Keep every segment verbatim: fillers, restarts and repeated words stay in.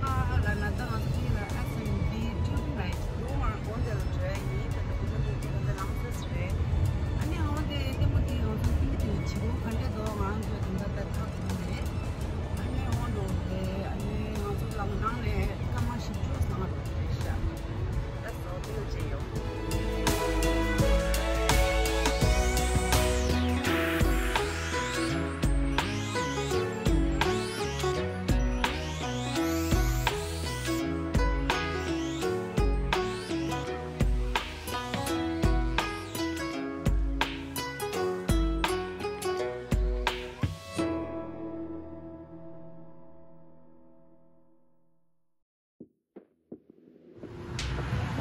ལ་ན་ད་ང་ཚོ་དེ་ལ་ཨ་སེམ་པི་ཊུ་རི་ལའིཊ་ལོ་ང་འོ་དེ་ལ་འགྲོ་ཡ་ཡིན། ད་ད་དེ་མོ་དེ་དེ་ལ་ད་ལམ་སེ་རེད། ཨ་ནི་འོ་དེ་དེ་མོ་དེ་ང་ཚོ་ཕི་ལི་པིན་བྱེད་སྒོ་ག་འདྲ་འདུག་ང་ཚོ་དེ་འདྲ་ད་ཐག་ཐུག་རེད། ཨ་ནི་འོ་འགྲོ་རེད། ཨ་ནི་ང་ཚོ་ལམ་ནང་ནས་སྐར་མ་བཞི་བཅུ་ཙམ་རེད་ཤག་ད་སོ་དེ་ལ་ཅི་ཡོང་།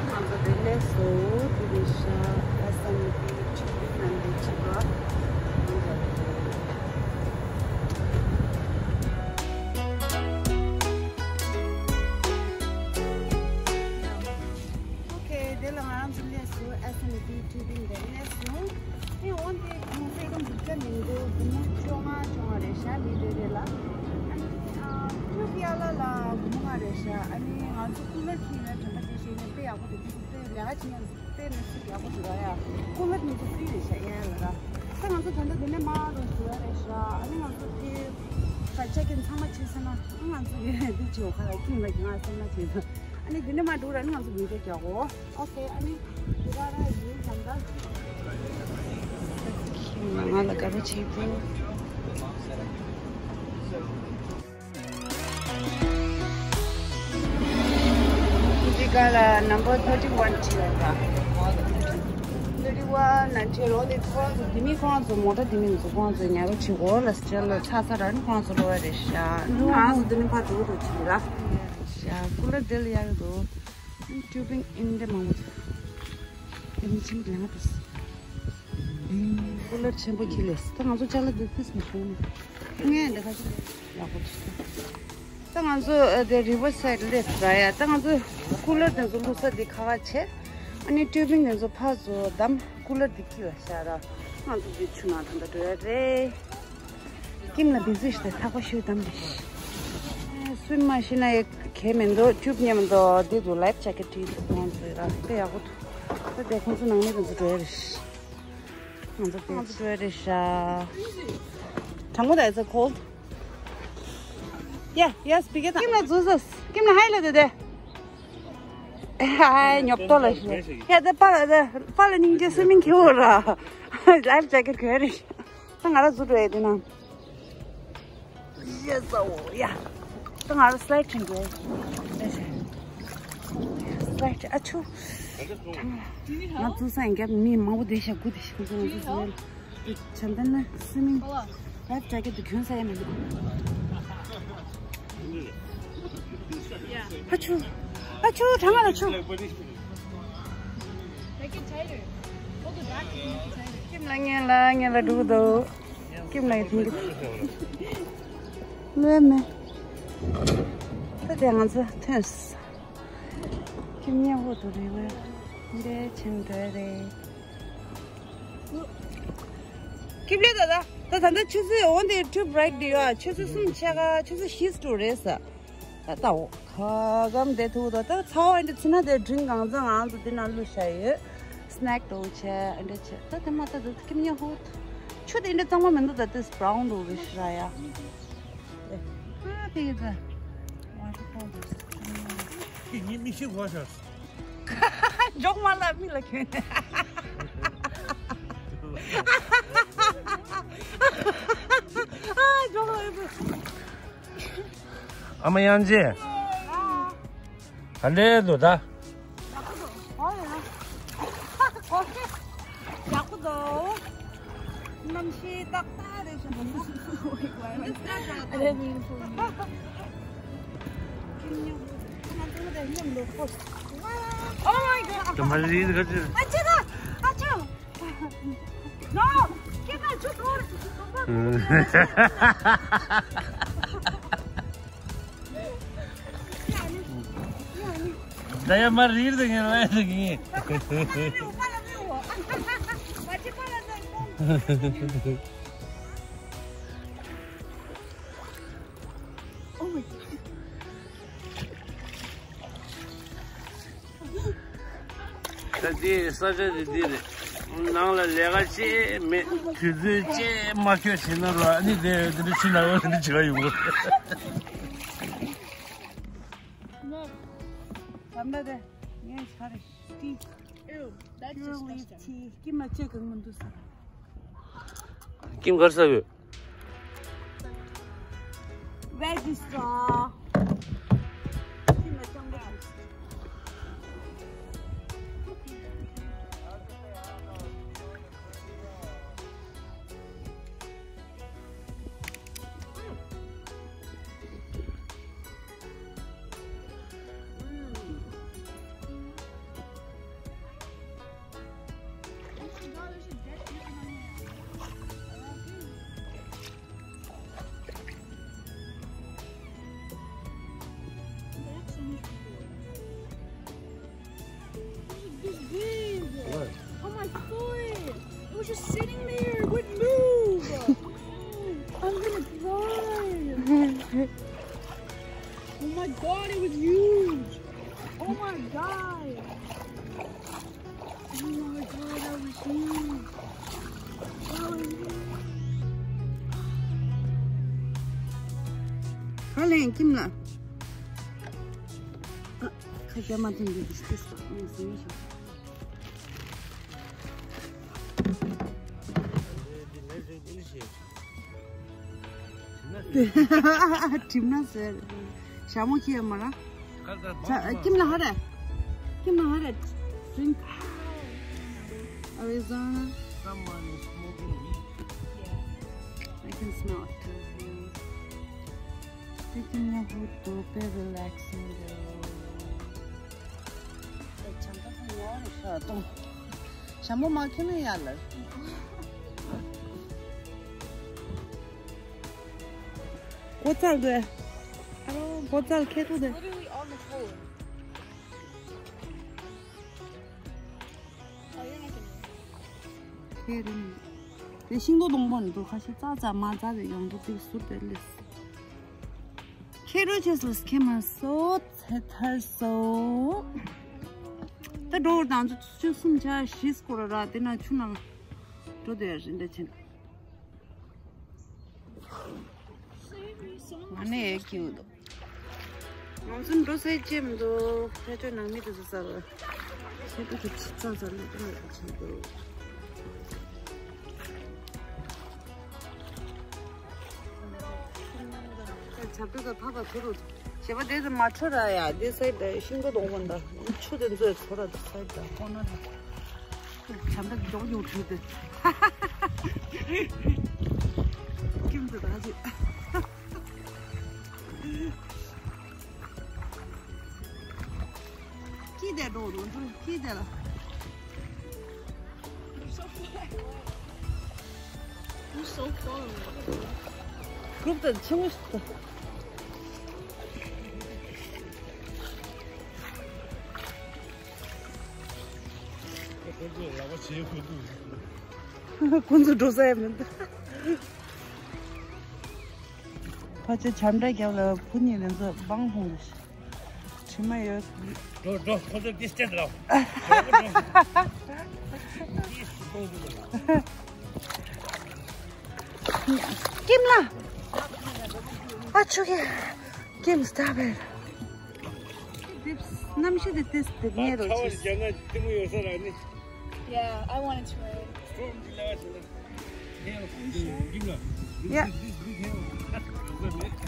ང་ཚོ་དེ་ལས་སོ་དེ་རེད་ཤག་ཨ་སམ་དེ་ཆུ་བོའི་ནང་དེ་ཆུ་བ། ཨོ་ཁེ། དེ་ལ་ང་རང་ཚོ་སླེབས་སོང་། ཨ་སམ་དེ་ཆུ་བོའི་ནང་སླེབས་སོང་། ཨེ་འོན་ཏེ་ཁོང་ཚོས་ཀྱང་འདུག་ཅག་མི་འདུག་སྒོར་མོ་བཅོ་ལྔ་བཅོ་ལྔ་རེད་ཤག་མི་རེ་རེ་ལ། ཨ་ནི་ཨ་ཁྱོད་ཀྱི་ཨ་ལ་ལ་སྒོར་མོ་ལྔ་རེད་ཤག་ཨ་ནི་ང་ཚོ་ཀུ་ལར་ཁྱེར་ཡོད་དྲན་པ་དེ་བྱས་ནས་དཔེ་ཡག་པོ་འདུག་དེ་ཚོ་དཔེ་ལས་ཀ་བྱེད་མཁན་ཚོ་དཔེ་མི་སྲིད་ཡག་པོ་འདུག་ཡ། ཀུ་ལར་དེ་ཚོ་ཧྥི་རི་རེད་ཤག་ཡ་ལ་ར། ད་ང་ཚོ་ད་ལྟ་དེ་ནས་མར་འགྲོ་ཞུ་ཡ་རེད་ཤག་ཨ་ནི་ང་ཚོ་དེ་ད་ཅེག་ཨིན་ཚང་མ་བྱས་ཚར་ན་ང་ཚོ་ཡ་འདི་བྱེད་འོ་ཁ་ལ་ཁྱིམ་ལ་ང་སེམས་ན་བྱེད་ཚར། ཨ་ནི་འདི་ནས་མར་འགྲོ་ར་ནི་ང་ཚོ་མི་འདྲ་རྒྱག་གོ། ཨོ་ཁེ། ཨ་ནི་འདི་ར་ར་ཡིན་ཙང་ད། ང་ལ་དགའ་པོ་བྱེད་པོ། འདི་ག་ལ་number thirty one བྲིས་ཡོད་པ། thirty one ནང་བྲིས་རོགས་དེ་ཁོང་ཚོ་དེ་མི་ཁོང་ཚོ་མོ་ཊ་དེ་མི་ཚོ་ཁོང་ཚོ་ཉལ་རོགས་བྱེད་གོ་ལ་སྤྱིར་ལ་ཚ་ཚ་ར་ནི་ཁོང་ཚོ་འགྲོ་བ་རེད་ཤག་ང་ཚོ་འདི་ནས་ཕར་འགྲོ་རོགས་བྱེད་ར། ཡ། ཀུ་ལར་དེ་ལ་ཡག་འདུག་ཊུ་བིང་ཨིན་དེ་མང་པོ་འདུག་དེ་མི་ཆེན་པོ་ལས་ང་འདུག་ཀུ་ལར་ཆེན་པོ་ཁྱི་ལས་ད་ང་ཚོ་ཅ་ལག་འདི་ཏིས་མི་ཐོན་ནས་ངས་འདི་ཁ་ཅིག་ཡག་པོ་འདུག་ད་ང་ཚོ་དེ་རི་ཝར་སའིད་སླེབས་ར་ཡ། ད་ང་ཚོ་ཀུ་ལར་དེ་ཚོ་བླུགས་ས་འདི་ཁ་ཁ་བྱས། ཨ་ནི་ཊུ་བིང་དེ་ཚོ་ཕར་ཚུར་བསྡམས། ཀུ་ལར་འདི་ཁྱི་ལ་བཞག་ར། ང་ཚོ་འདི་ཆུ་ནང་ད་ལྟ་འགྲོ་ཡ་རེད། ཀིམ་ལ་བི་ཟི་ཞིག་དང་ཐག་པ་ཤོད་དམ་རེད། སུན་མ་ཤེས་ན་ཡ་གལ་མི་འདུག་ཅུབ་མཉམ་དུ་འདི་ཚོ་ལའིབ་ཇེ་ཀེ་ཊི་བྲིས་འདུག་ཁོང་ཚོས་ར་དཔེ་ཡག་པོ་འདུག་ད་དེ་ཁོང་ཚོ་ནང་མི་དེ་ཚོ་འགྲོ་ཡ་རེད། ང་ཚོ་དེ་ཚོ་འགྲོ་ཡ་རེད་ཤག་གྲང་མོ་ད་ཡ་ཚ་ཁོལ། ཡ་ཡ་སི་པི་ཀེ་ད་ཀིམ་ལ་འཛུལ་ཟོས། ཀིམ་ལ་ཧའི་ལ་དེ་དེ། ཧའི་ཉོབ་ཏོ་ལ་ཤི། ཡ་དེ་པ་ལ་དེ་པ་ལ་སྙིང་རྗེ་སུ་མིང་ཁེ་བོ་ར། ལའིབ་ཇེ་ཀེ་ཊི་གོན་རེད། ད་ང་ར་འཛུལ་འགྲོ་ཡ་དེ་ན། ཡེ་ས་འོ་ཡ། ད་ང་ར་སི་ལའིཌ་བྱེད་དགོས། སི་ལའིཌ་ཨ་ཆུ། ང་འཛུལ་ས་ཡིན་རྒྱབ་མི་མང་པོ་བསྡད་ཤག་སྒུག་བསྡད་ཤག་ཁོང་ཚོ་ང་འཛུལ་ས་ཡིན། བྱམས་ལྡན་ན་སུ་མིང་ལའིབ་ཇེ་ཀེ་ཊི་དེ་གྱོན་ས་ཡ་མི་འདུག་ཨ་ཆུ། ཨ་ཆུ་གྲང་ང་ལ་ཆུ། ཀིམ་ལ་ངན་ལ་ངན་ལ་འགྲོ་གི་འདུག་ཀིམ་ལ་ཡི་ཐིང་གི་ལོས་མེད། ད་དེ་ང་ཚོ་ཐོན། ཀིམ་ཉེ་བོ་དུ་རེ་བས་འདས་ཕྱིན་འགྲོ་རེད། ཀིམ་ལེ་ད་ད་ད་ད་ད་ཆུ་ཚོད་འོན་ཏེ་ཊུ་བྷི་རེག་དུ་ཡོད། ཆུ་ཚོད་གསུམ་ཕྱེད་ཀ་ཆུ་ཚོད་བཞི་ཙམ་རེད་ས། ད་ལྟ་འོ་ཁ་སྐམ་བསྡད་ཐུག་ད་ད་ཚ་བ་འདི་ཚུད་ན་དེ་ཌི་རིང་གང་ཚང་ང་ཚོ་འདི་ནང་བླུགས་བཞག་ཡོད། སི་ནེག་འདྲ་བོ་བྱས་འདྲ་བྱས་ད་དེ་མ་ད་དུ་ཀིམ་ཉེ་ཧུད། ཆུ་དེ་འདྲ་གཙང་མ་མི་འདུག་ད་དེ་སི་བྷ་རའུན་འདྲ་བོ་རེད་ཤི་ར་ཡ། ཨ་དེ་གི་ད་ཝ་ཊར་ཕོལ་དེ། ཁྱེད་གཉིས་མིག་ཤེལ་གོན་ཤག་འཇོག་མ་ལ་མི་ལ་ཁྱོད། ཨ་འཇོག་ལ་ཨ་མ་དབྱངས་ཅན། ག་འདྲས་འདུག་ད། ཡག་པོ་འདུག་གནམ་གཤིས་ཏག་ཏག་རེད་ཤག Oh my god. ད་མ་རིག་ག་ཅི། ཨ་ཅེ་ད། ཨ་ཅོ། No. ཁྱེད་ད་ཆུ་འཐུང་། ད་ཡ་མ་རིར་དེ་ངན་ལ་དེ་ངན། Oh my god. ད་དེ་ས་ཆ་དེ་འདི་རེད། ནང་ལ་ལས་ཀ་ཅེས་མེད། དུས་ཚོད་ཅེས་མ་འཁྱོལ་བྱས་ན་ར་ཨ་ནི་དེ་དེ་འདྲ་ཕྱི་ནང་ལ་དེ་འདྲ་བྱེད་ཀ་ཡོང་གི་རེད། ལོ། ད་ལྟ་དེ་ངས་ཆ་རེ་ཏི། Ew, that's disgusting. ཁྱིམ་ལ་ཅེས་གང་མི་འདུག་ས། ཁྱིམ་གར་ས་ཡོད། Registrar. This big. What? Oh my foot! It was just sitting there. It wouldn't move. I'm gonna cry. Oh my god, it was huge. Oh my god. Oh my god, that was huge. That was huge. ཁ་ལེན་ཁྱིམ་ལ། ཨ། ཁ་རྒྱ་མ་ཐོན་པའི་ཌིས་ཏིས་ངས་ཟིན་ཤོག་གྲིམ་ན་ཟེར། ཞྭ་མོ་ཁྱེར་ཡོད་མ་ར། ཁྱིམ་ལ་ཧ་རེ། ཁྱིམ་ལ་ཧ་རེ། Drink. Arizona. Someone is smoking weed. I can smell it too. Taking a hood to be relaxing. བྱམས་པ་ཁོ་ཡོང་རེ་ཤོག་ཏོ། ཞྭ་མོ་མ་ཁྱེར་ན་ཡག་ལ། སྒོ་བཙལ་དགོས། ཨ་རོ་སྒོ་བཙལ་ཁེ་ཐུག་དེ། Literally on the floor. ཁེ་རིང་། དེ་ཤིང་ཏོག་སྡོང་པོ་འདུག་ཁ་ཤས་ཙག་ཙག་མ་ཙག་དེ་ཡོང་འདུག་དེ་ཟུར་དེ་ལས། ཁེ་རོ་ཆེས་ལ་ཁེ་མ་སོ་ཚེ་ཐར་སོ། ད་འགྲོ་བར་དང་ཚོ་བཅུ་གསུམ་ཆ་བཞི་སྐོར་ར་དེ་ན་ཆུ་ནང་འགྲོ་དེ་རིན་དེ་ཆེན། ང་ནས་ཡོད་ཀྱི་འདུག་ང་ཚོ་འགྲོ་སའི་ལྕེ་མི་འདུག་ཕ་ཆོས་ནང་མི་དེ་ཚོ་ཟ་བ། ཁྱེད་ཀྱི་ཆི་ཚང་ཟ་ལུགས་ཀྱི་ལས་ཀ་བྱེད་འདུག་བྱ་སྤྲེལ་དང་ཕ་བ་ཚོ་རུ་བྱེད་པ་དེ་ཚོ་མ་འཕྲོ་ར་ཡ་དེ་སའི་ཤིང་ཏོག་སྡོང་པོ་འདྲ་ཆུ་དེ་ཚོས་ཚོ་ར་དེ་སའི་ད་ཁོ་ན་ར། བྱམས་པ་མགྱོགས་མགྱོགས་བྲིས་ཏེ། ཁྱིམ་དུ་ད་ཅི། ཁྱི་དེ་འགྲོ་འགྲོ་འགྲོ་ཁྱི་དེ་ལ། You're so fun. གུག་དང་ཆུང་ངུ་ཞིག་ཏུ། ཁོ་ཚོ་ལག་པ་བྱེད་ཁོ་ཚོ། ཁོ་ཚོ་འགྲོ་ས་ཡང་མི་འདུག་ཕ་ཆེ་བྱམས་སྒྲ་རྒྱབ་ལ་བུ་གཉིས་ལ་ཚོ་སྦང་ཕུང་ལ་ཤི། དྲི་མ་ཡོད། འགྲོ་འགྲོ་ཁོ་ཚོ་ཏིས་ཏེ་འགྲོ། ཀིམ་ལ། ཨ་ཆུ་ཀེ། ཀིམ་སྟབ་ཨིཊ། རྣམ་ཤེས་དེ་ཏིས་དེ་ཉེ་རོ་ཆེ། རྒྱ་ནག་ལྟད་མོ་ཡོད་ས་ར་ནི། Yeah, I wanted to ride. Storm the last one. Hail. Give me. Yeah. This big hail.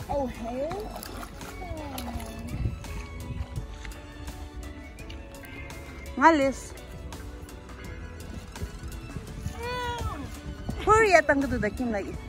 Oh, hail? ང་ལེས། ཧུར་ཡ་བཏང་གི་འདུག་ད་ཀིམ་ལ་ཡིན།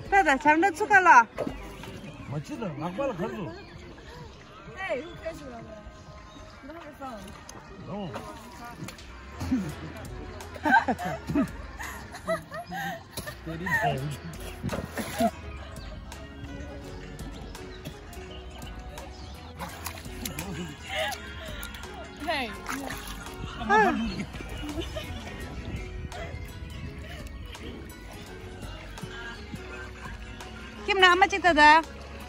ད་ད་བྱམས་སྒྲ་ཚུགས་ག་ལ། མ་ཅི་ད་ལག་པ་ལ་གར་འདུག Hey, who cares about that? You don't have your phone. No. Hey. ཁྱིམ་ལ་ཨ་མ་གཅིག་ད་ད།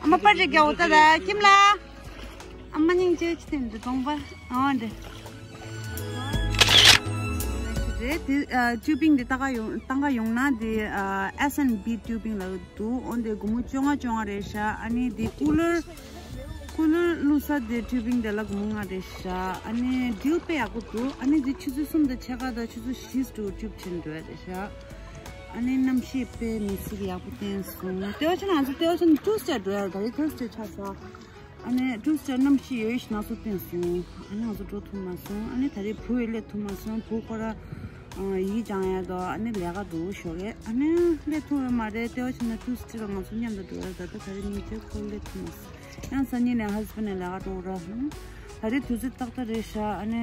ཨ་མ་པར་ཅིག་རྒྱག་འོ་ད་ད། ཁྱིམ་ལ། ཨ་མ་སྙིང་རྗེ་ཅི་དེ་འདི་གདོང་པ། ཨ་འདི། རེད་དེ། ཨ། ཊིའུ་བིང་འདི་ལྟ་ག་ཡོང་ལྟ་ག་ཡོང་ན་འདི། ཨ། S and B ཊིའུ་བིང་ལ་འདུག་འོ་འདི་སྒོར་མོ་བཅོ་ལྔ་བཅོ་ལྔ་རེད་ཤག་ཨ་ནི་འདི་ཀུ་ལར། ཀུ་ལར་བླུགས་ས་དེ་ཊིའུ་བིང་དེ་ལ་སྒོར་མོ་ལྔ་རེད་ཤག་ཨ་ནི་ཌིལ་དཔེ་ཡག་པོ་འདུག་ཨ་ནི་དེ་ཆུ་ཚོད་གསུམ་དང་ཕྱེད་ཀ་དང་ཆུ་ཚོད་བཞི་དུ་ཊིའུ་བིང་འགྲོ་ཡ་རེད་ཤག་ཨ་ནི་གནམ་གཤིས་དཔེ་མི་སྲིད་ཡག་པོ་བསྟན་སོང་། ལྟེ་བ་ཆེན་ང་ཚོ་ལྟེ་བ་ཆེན་ཊུ་སི་ཌེ་འགྲོ་ཡ་རེད། ད་རེས་ཐར་སི་ཌེ་ཆགས་སོང་། ཨ་ནི་ཊུ་སི་ཌེ་གནམ་གཤིས་ཡོད་ཤི་ན་སོ་བསྟན་སོང་། ཨ་ནི་ང་ཚོ་འགྲོ་ཐུབ་མ་སོང་། ཨ་ནི་ད་རེས་བུ་ཡི་སླེབས་ཐུབ་མ་སོང་། བུ་ཁོ་ར་ཡིག་སྦྱང་ཡ་དོ། ཨ་ནི་ལས་ཀ་འགྲོ་ཞོག་གས། ཨ་ནི་སླེབས་ཐུབ་ཡོད་མ་རེད། ལྟེ་བ་ཆེན་ན་ཊུ་སི་ཌེ་ལ་ང་ཚོ་མཉམ་དུ་འགྲོ་ཡ། ད་ལྟ་ད་རེས་ཉིན་མཚན་ཁོ་སླེབས་ཐུབ་མ་སོང་། ཡང་སང་ཉིན་ནས་ཧ་སི་བྷེན་ཌི་ནས་ལས་ཀ་འགྲོ་ར། ད་རེས་དུས་ཚོད་ཏག་ཏག་རེད་ཤག་ཨ་ནི་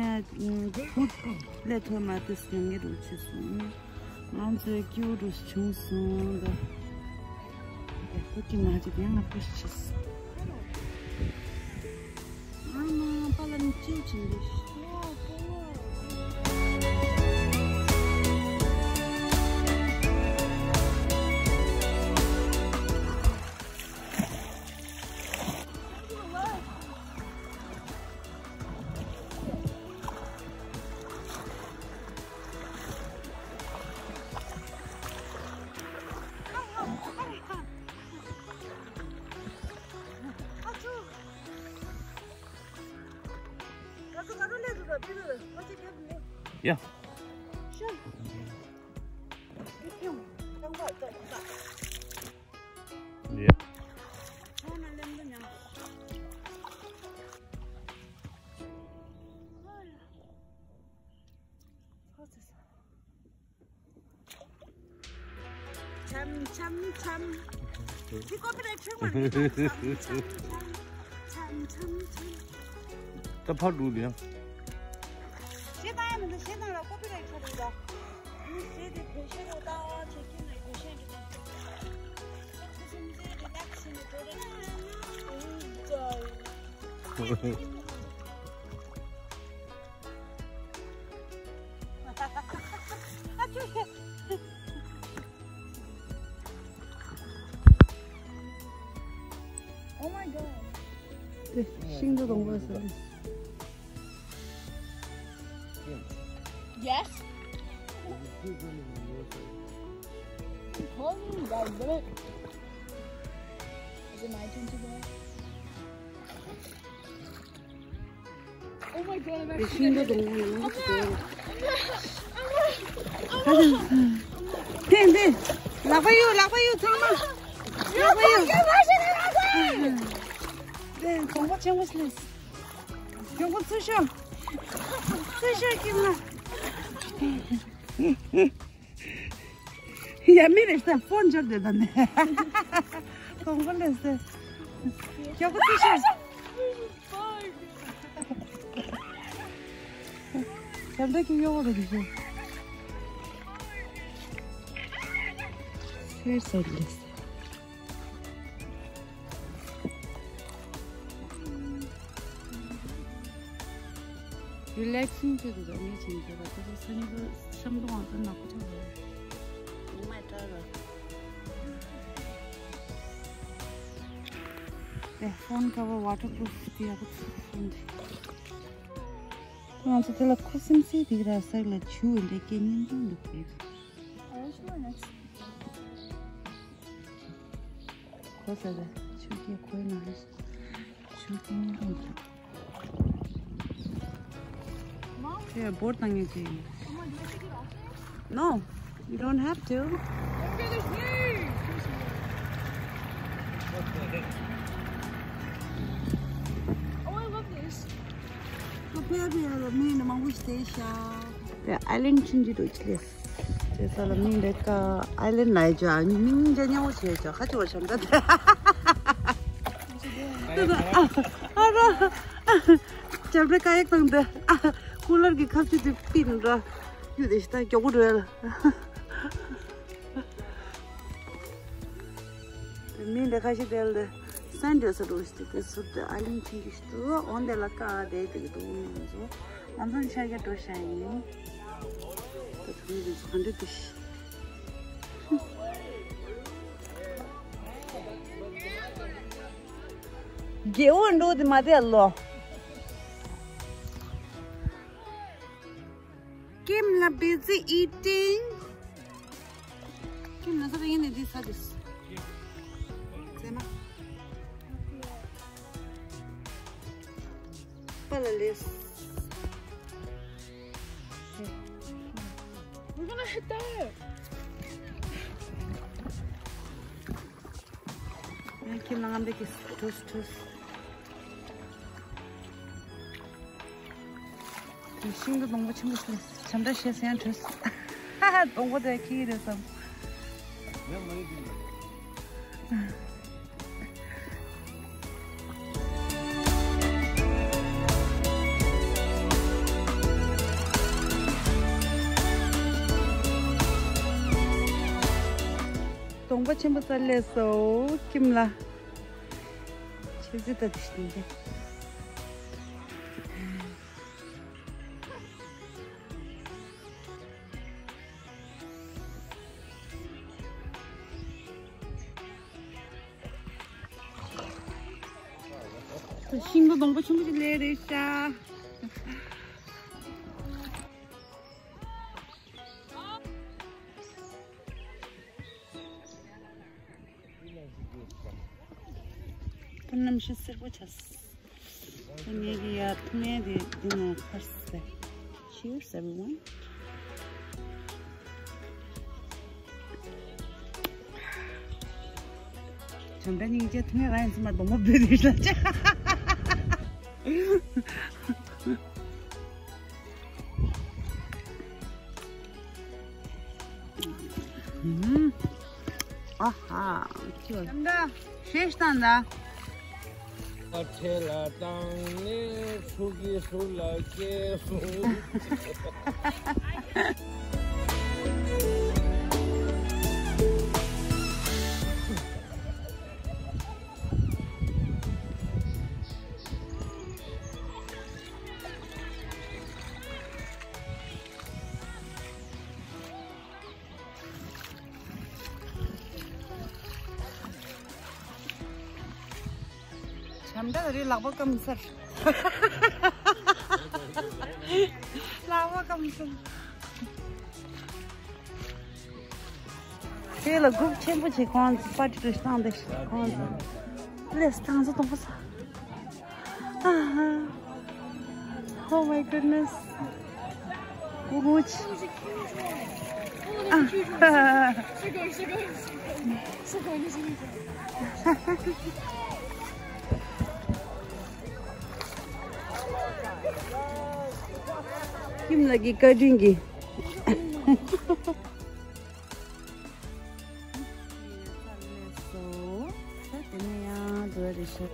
བུ་སླེབས་ཐུབ་མ་ཏིས་ཉམས་ངེས་རུ་བྱས་སོང་། ང་ཚོའི་སྐྱིད་པོ་རུ་བྱུང་སོང་། ད་ཁོ་གི་ང་ཅིག་ཡང་ང་ཕུ་ཤི་ཆེས། ཨ་མ་པ་ལ་ནི་ཅེ་ཅིང་རེད། Yeah. Yeah. འཆམ་འཆམ་འཆམ། འདི་ཀོ་པི་རའེ་ཊི་ཆགས་མ་རེད། འཆམ་འཆམ་འཆམ། འཆམ་འཆམ་འཆམ། ད་ཕར་འགྲོ་དེ་ཡང་། ཞེ་དང་ཡང་མི་འདུག་ཞེ་དང་ལ་ཀོ་པི་རའེ་ཊི་ཆགས་རེད་ད། ཞེ་དེ་བེ་ཤེ་རོ་ད་ཆེ་ཁྱིམ་ལ་བེ་ཤེ་རེད། ཁུ་སུམ་ཚེ་རི་ལེག་སི་ནས་འགྲོ་རེད། ཨུ་ཙི། Oh my god. ཤིང་སྡོང་པོ་ཟེར། Yes. Holy god damn it. Is it my turn to go? Oh my god, I'm actually ཤིང་སྡོང་པོ་ཡོང་གི་འདུག་དེ་དེ། ལག་པ་གཡུག་ལག་པ་གཡུག་ཚང་མ། ལག་པ་གཡུག་དེ་གོང་པོ་ཆེན་པོ་སླེབས། གོང་པོ་ཚུར་ཤོག་ཚུར་ཤོག་ཁྱིམ་ལ། ཡ་མི་རེད་ས་ཕོན་འབྱོར་དེ་ད་ནས། གོང་པོ་ལས་ས། མགྱོགས་པོ་ཚུར་ཤོག་ཞབས་འདྲ་ཀྱི་གཡོ་བོ་རེད་དེ་ཤོག་ཤེར་ས་ལས་ས། རི་ལེག་སིང་བྱེད་དགོས་ངས་བྱེད་དགོས་པ་ད་ལྟ་སང་ཉིན་པོ་བཤམས་སྟོང་བ་ད་ནག་པོ་ཆགས་རེད། ཨོ་མའི་ཀ་ཌ། དེ་ཕོན་ཁ་བར་ཝ་ཊར་པུ་རུཕ་དེ་ཡག་པོ་ཚུགས་སོང་དེ། ང་ཚོ་དེ་ལ་ཁུ་སིམ་སི་དེ་ག་ར་ས་ལ་ཆུ་འདི་སྐད་སྙན་པོ་འདུག་གས། ཁོ་ས་ར་ཆུ་སྐད་ཁོའི་ནང་རེད། ཆུ་སྐད་སྙན་པོ་འདུག་དེ་བོར་བཏང་ངེས་ཀྱི་ཡིན། No, you don't have to. Oh, I love this. ཁོ་ཕེབས་ཡོད་ལ་མི་ནི་མང་པོ་ཞིག་བསྡད་ཤག་དེ་ཨའི་ལན་ཆུང་ཆུང་འདུག་ཅི་ལས། དེ་ས་ལ་མིང་རེད་ཀ་ཨའི་ལན་ལ་ཡི་ཅག་མིང་འདྲ་མཉམ་པོ་བྱས་ཅག་ཁ་ཆེ་བ་བྱམས་ད་དེ། ཨ་ར། ཅབ་རེ་ཀ་ཡག་དང་དེ། ཨ། ཀུ་ལར་གྱི་ཁ་ཆུ་དེ་པིན་ར། ཡུ་དེ་ཤི་ད་མགྱོགས་པོ་འགྲོ་ཡ་ལ། མི་འདི་ཁ་ཤས་དེ་ལ་སན་འདྲ་ས་འགྲོ་ཤི་དེ་སུར་དེ་ཨ་ལིང་ཐིང་གི་ཤི་དུ་འོན་དེ་ལ་ཀ་དེ་དེ་གི་དུ་མི་འདུག་ང་ཚོ་ཤ་རྒྱ་འགྲོ་ཤ་ཡིན། ད་དུ་མི་དེ་ཚོ་ག་འདྲ་དེ་ཤི། རྒྱལ་པོ་འགྲོ་དེ་མ་དེ་ལོ། Kim la busy eating. Kim la sa yin di sa dis. Sema. Palalis. We're gonna hit that. ཁྱིམ་ནང་འདི་གི་ཐུས་ཐུས། ཤིང་གི་སྡོང་པོ་ཆེན་པོ་ཞིག་ལ་བྱམས་བརྡ་བྱེད་ཟེར་ཡང་ཐུས། སྡོང་པོ་དེ་ཁྱི་རེད་བསམ། སྡོང་པོ་ཆེན་པོ་རྩ་ལས་སོ། ཁྱིམ་ལ། ཆེ་ཟི་ད་དི་ཤིན་ཏེ། ཤིང་སྡོང་པོ་ཆུང་ཆུང་ལས་རེད་ཤག་ད་གནམ་གཤིས་སེར་པོ་ཆགས། ངེད་ཀྱི་ཡ་ཐུ་མེད་དེ་འདི་ནས་ཁར་སེ། Cheers everyone. བྱམས་པ་སྙིང་རྗེ། ཐུ་མེད་རང་ཡིན་ཚུལ་མ་སྡོང་མོ་བུད་དེ་ལ་ཆ། ཨ་ཧ། ཁྱོད་ཤེས་དང་ད། ཁྲེལ་ལ་བཏང་ནས་ཚུགས་ཀྱི་ཚུགས་ལ་སྐྱེས་སོང་། བྱམས་བརྡ་རེད། ལག་པ་སྐམ་ཚར། ལག་པ་སྐམ་ཚར། དེ་ལ་གུབ་ཆེན་པོ་ཆེ་ཁོང་ཚོ་པར་ཊི་ཏུ་བཏང་དེ་ཁོང་ཚོ་ལེས་ཐང་ཚོ་གཏོང་པ་ས། Oh my goodness. Which? ཁྱིམ་ལ་གི་བཀའ་དྲིན་གྱི། སོ། ད་དེ་ནས་ཡང་འགྲོ་རེ་ཤག་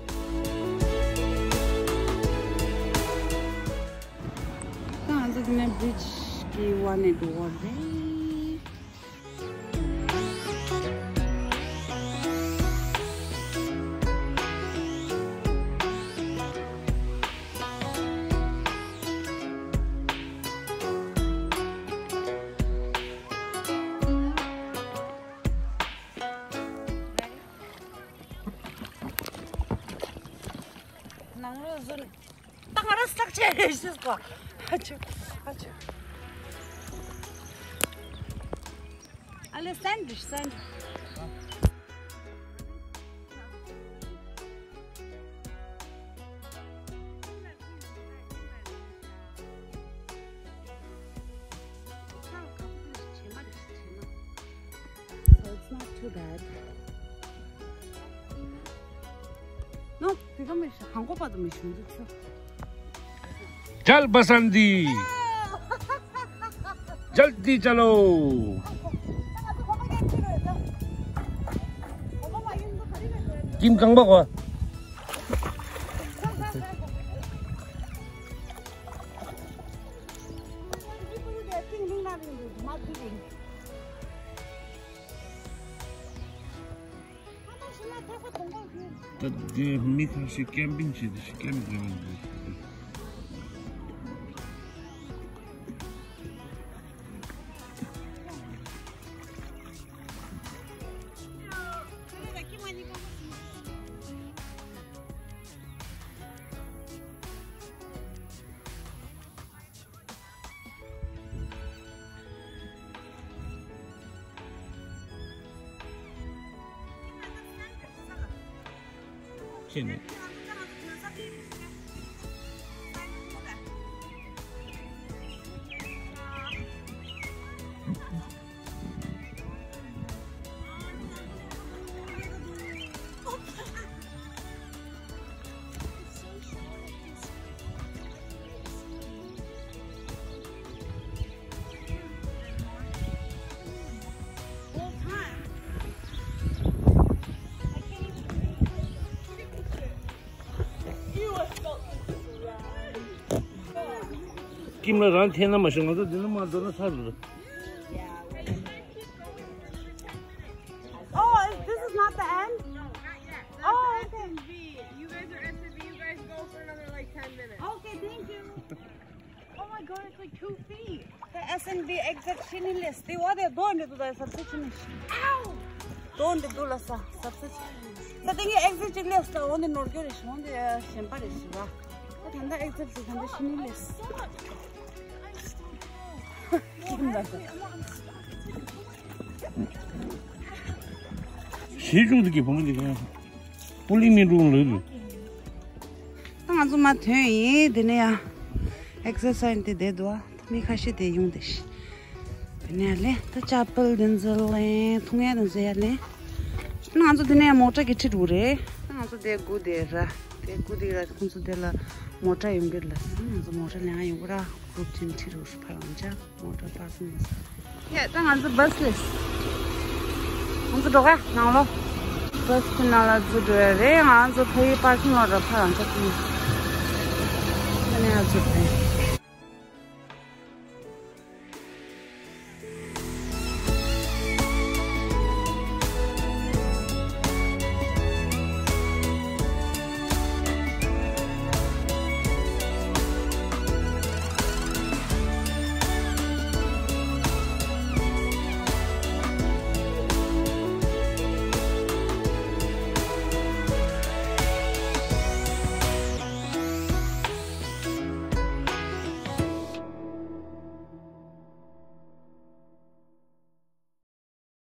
ད་ང་ཚོ་དེ་ནས་བྷི་ཅི་གི་བར་ནས་འགྲོ་བ་རེད། ནང་ལོགས་ཟོན། ད་ང་རང་སྲེག་བྱས་རེད་ཤག་གོ། ཨ་ཆུ། ཨ་ཆུ། ཨ་ལེ་སན་འགྲིག་སན་འགྲིག So it's not too bad. No, དེ་ག་མི་ཤ་ཧང་གོ་པ་དུ་མི་ཤུང་དུ་ཆུ། चल बसंती, जल्दी चलो। किम कंगबा को। ད་དེ་མི་ཁ་ཤས་ཀེམ་པིང་བྱེད་དུ་ཞིག་ཀེམ་པིང་བྱེད་དུ་ཞིག་ཁྱེད་ནི། ཀིམ་ལ་རང་འཐེན་ན་མ་ཤོང་། ང་ཚོ་འདི་ནས་མར་འགྲོ་ན་ཚར་རེད། Oh, is, this is not the end? No, not yet. That's oh, the okay. S and B. You guys are S and B. You guys go for another, like, ten minutes. Okay, thank you. Oh my God, it's like two feet. The S and B exit ཕྱི་ནས་སླེབས་ཏེ་བ་དེ་རྡོ་འདི་འདུག་ད་ས་ཚིགས་ཕྱི་ནས། Ow! རྡོ་འདི་འདུག་ལ་ས་ས་ཚིགས་ཕྱི་ནས། ད་དེ་གའི་exit གཅིག་སླེབས་ས་འོ་འདི་ནོར་རྒྱུ་རེད་ཤི། འོ་འདི་གཞན་པ་རེད་ཤི་བ། ད་ད་ལྟ་exit གཅིག་ད་ལྟ་ཕྱི་ནས་སླེབས། ཁྱིམ་ལ་ས། ཞེས་བྱུང་དུ་གི་བུ་མོ་འདི་ག་ཡང་པུ་ལི་མི་འགྲོ་ལོས་རེད། ད་ང་ཚོ་མ་ཐོན་ཡིན། དེ་ནས་ཡང་exercise དེ་བསྡད་འདུག་ཨ། མི་ཁ་ཤས་དེ་ཡོང་དེ་ཤི། དེ་ནས་ལེ་ད་ཅ་པལ་དེ་ཚོ་ལེན། འཐུང་ཡ་དེ་ཚོ་ཡ་ལེན། ང་ཚོ་དེ་ནས་མོ་ཊ་གི་ཁྲིད་འགྲོ་རེད། ང་ཚོ་དེ་སྒུག་དེ་ར། དེ་སྒུག་དེ་ར་ཁོང་ཚོ་དེ་ལ་མོ་ཊ་ཡོང་གི་ལ། ང་ཚོ་མོ་ཊ་ལེན་ཡ་ཡོང་གི་ར། གུག་ཅིན་ཁྲིད་འགྲོ་ཕར་ལ་འཇག་མོ་ཊ་པར་ཀིང་ཡོད་ས། ཡ་ད་ང་ཚོ་བྷ་སི་ལས། ང་ཚོ་འགྲོ་ག་ནང་ལོགས། བྷ་སི་ཁོ་ནང་ལ་འཛུལ་འགྲོ་ཡ་རེད། ང་ཚོ་ཕ་ཡུལ་པར་ཀིང་ལོ་ར་ཕར་ལ་འཇག་ཁོ་ནས་ཡ་འཛུལ་རེད།